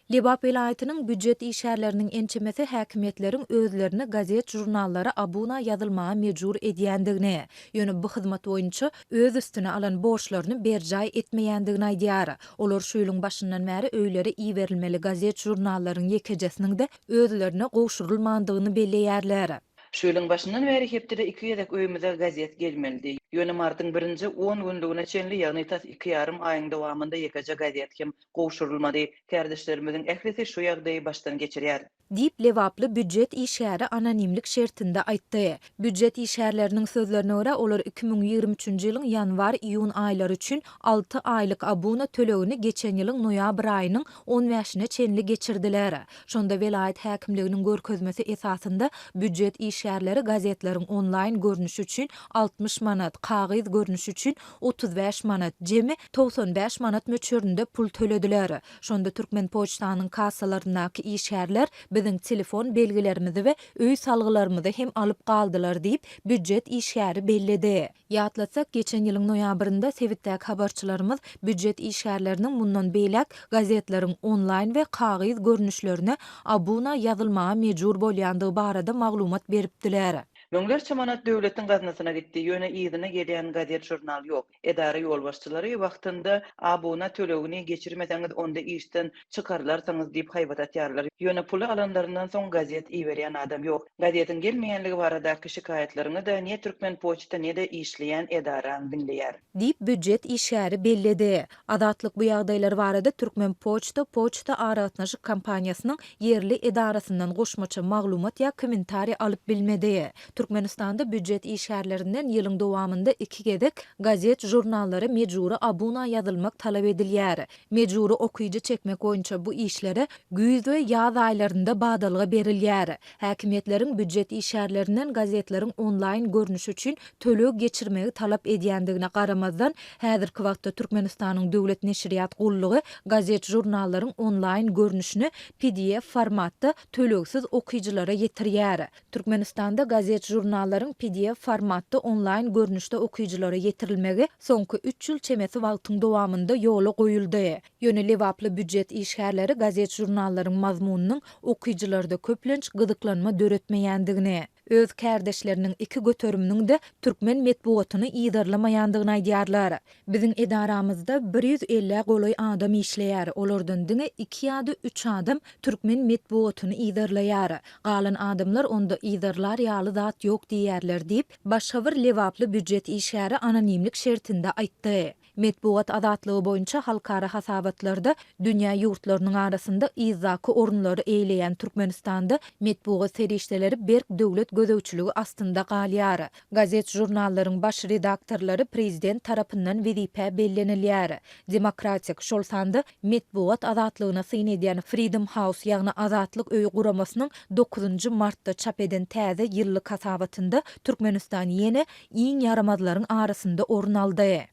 Lebap welaýatynyň býujet işgärleriniň ençemesi häkimiýetleriň özlerini gazet-žurnallara abuna ýazylmaga mejbur edýändigini, ýöne bu hyzmat boýunça öz üstüne alan borçlaryny berjaý etmeýändigini aýdýar. Olar şu ýylyň başyndan bäri öýlere iberilmeli gazet-žurnallaryň ýekejesiniň-de özlerine gowşurylmandygyny belleýärler. Şu ýylyň başyndan bäri hepdede iki gezek öýümize gazet gelmelidi. Ýöne martyň birinji on günlügine çenli, ýagny tas iki ýarym aýyň dowamynda ýekeje gazet hem gowşurylmady. Kärdeşlerimiziň ählisi şu ýagdaýy başdan geçirýär. Diýip, lebaply býujet işgäri anonimlik şertinde aýtdy. Býujet işgärleriniň sözlerine görä, olar 2023-nji ýylyň ýanwar-iýun aýlary üçin alty aýlyk abuna tölegini geçen ýylyň noýabr aýynyň on bäşine çenli geçirdiler. Şonda welaýat häkimliginiň görkezmesi esasynda býujet işgärleri gazetleriň onlaýn görnüşi üçin 60 manat, kagyz görnüşi üçin 35 manat, jemi 95 manat möçberinde pul tölediler. Şonda Türkmenpoçtanyň kassalaryndaky işgärler biziň telefon belgilerimizi we öý salgylarymyzy hem alyp galdylar diýip, býujet işgäri belledi. Ýatlatsak, geçen ýylyň noýabrynda sebitdäki habarçylarymyz býujet işgärleriniň mundan beýläk gazetleriň onlaýn we kagyz görnüşlerine abuna ýazylmaga mejbur bolýandygy barada maglumat beripdiler. Müňlerçe manat döwletiň gaznasyna gitdi, ýöne yzyna gelýän gazet-žurnal ýok. Edara ýolbaşçylary wagtynda abuna tölegini geçirmeseňiz onda işden çykarylarsyňyz diýip haýbat atýarlar. Ýöne puly alanlaryndan soň gazet iberýän adam ýok. Gazetiň gelmeýänligi baradaky şikaýatlaryňy-da ne Türkmenpoçta ne-de işleýän edaraň diňleýär. Diýip, býujet işgäri belledi. Azatlyk bu ýagdaýlar barada Türkmenpoçta poçta aragatnaşyk kompaniýasynyň ýerli edarasyndan goşmaça maglumat ýa kommentariý alyp bilmedi. Türkmenistanda býujet işgärlerinden ýylyň dowamynda iki gezek gazet-žurnallara mejbury abuna ýazylmak talap edilýär. Mejbury okyjy çekmek boýunça bu işlere güýz we ýaz aýlarynda badalga berilýär. Häkimiýetleriň býujet işgärlerinden gazetleriň onlaýn görnüşi üçin töleg geçirmegi talap edýändigine garamazdan, häzirki wagtda Türkmenistanyň Döwlet neşirýat gullugy gazet-žurnallaryň onlaýn görnüşini pdf formatda tölegsiz okyjylara ýetirýär. Türkmenistanda gazet-žurnallaryň pdf formatda onlaýn görnüşde okyjylara ýetirilmegi soňky üç ýyl çemesi wagtyň dowamynda ýola goýuldy. Ýöne lebaply býujet işgärleri gazet-žurnallaryň mazmunynyň okyjylarda köplenç gyzyklanma döretmeýändigini, öz kärdeşleriniň iki göteriminiň-de türkmen metbugatyny yzarlamaýandygyny aýdýarlar. Biziň edaramyzda bir ýüz ellä golaý adam işleýär, olardan diňe iki ýa-da üç adam türkmen metbugatyny yzarlaýar. Galan adamlar onda yzarlar ýaly zat ýok diýýärler diýip, başga bir lebaply býujet işgäri anonimlik şertinde aýtdy. Metbugat azatlygy boýunça halkara hasabatlarda dünýä ýurtlarynyň arasynda yzdaky orunlary eýeleýän Türkmenistanda metbugat serişdeleri berk döwlet gözegçiligi astynda galýar. Gazet-žurnallaryň baş redaktorlary prezident tarapyndan wezipä bellenilýär. Demokratik, şol sanda metbugat azatlygyna syn edýän Freedom House, ýagny Azatlyk öýi guramasynyň dokuzynjy martda çap eden täze ýyllyk hasabatynda Türkmenistan ýene iň ýaramazlaryň arasynda orun aldy.